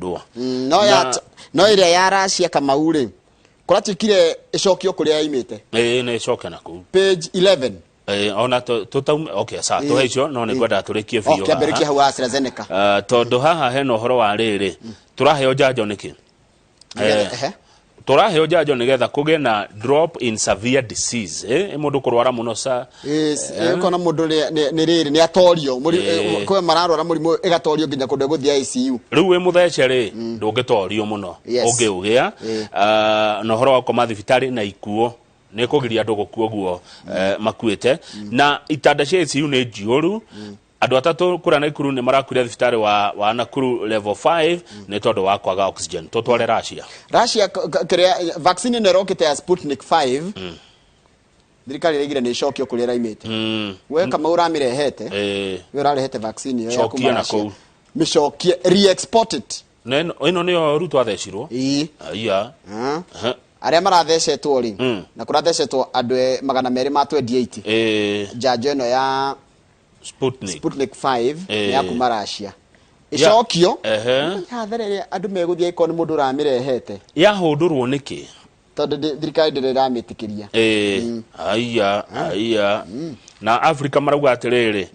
Ndwo. No ya no ĩrĩa ya Russia, Kamau rĩ, kũratuĩkire ĩcokio kũrĩa yaimĩte. Ĩĩ, nĩ ĩcoke na kũu. Page 11. Ĩĩ, ona tũtaume, okay, sawa, tũhe icio, no nĩ ngwendaga tũrĩkie Oh, biũ. Kĩambĩrĩkia haha. Hau AstraZeneca. Ah, tondũ haha hena ũhoro wa rĩrĩ, tũraheo njanjo nĩkĩ? Ehe. Tũraheo njanjo nĩgetha kũgĩe na drop in severe disease, mũndũ kũrwara mũno sa Ũkona mũndũ nĩ rĩrĩ nĩ atorio. Kwĩ mararwara mũrimũ ĩgatorio nginya kũndũ ĩgũthiĩ ICU. Rĩu wĩ mũthece rĩ, ndũngĩtorio mũno. Ũngĩũgĩa. Ah, na ũhoro wa gũkoma thibitarĩ na ikuũ, nĩ kũgiria andũ gũkua ũguo makuĩte, na itanda cia ICU nĩ njiyũru. Andũ atatũ kũrĩa Nakuru nĩ marakuire thibitarĩ wa Nakuru level 5 nĩ tondũ wa kwaga oxygen. Tũtware Russia. Russia, kĩrĩa vaccine ĩno ĩrokĩte ya Sputnik 5, thirikari ĩraigire nĩ ĩcokio kũrĩa ĩraimĩte. We Kamau ũramĩrehete, we ũrarehete vaccine ĩyo ya Cokia kuma na Russia. kũu. Mĩcokie, re-export it. Na ĩno nĩyo Ruto athecirwo. Ĩĩ. Aya. Ah. Aha. Arĩa marathecetwo rĩ, na kũrathecetwo andũ 228 njanjo ĩno ya Sputnik. Sputnik 5 nĩ ya kuma Russia, ĩcokio. Hathara ĩrĩa andũ megũthiĩ angĩkorwo nĩ mũndũ ũramĩrehete. Yahũndũrwo nĩkĩ? Tondũ thirikari ndĩrĩ ĩramĩtĩkĩria. Aya, aya, na Africa marauga atĩrĩrĩ.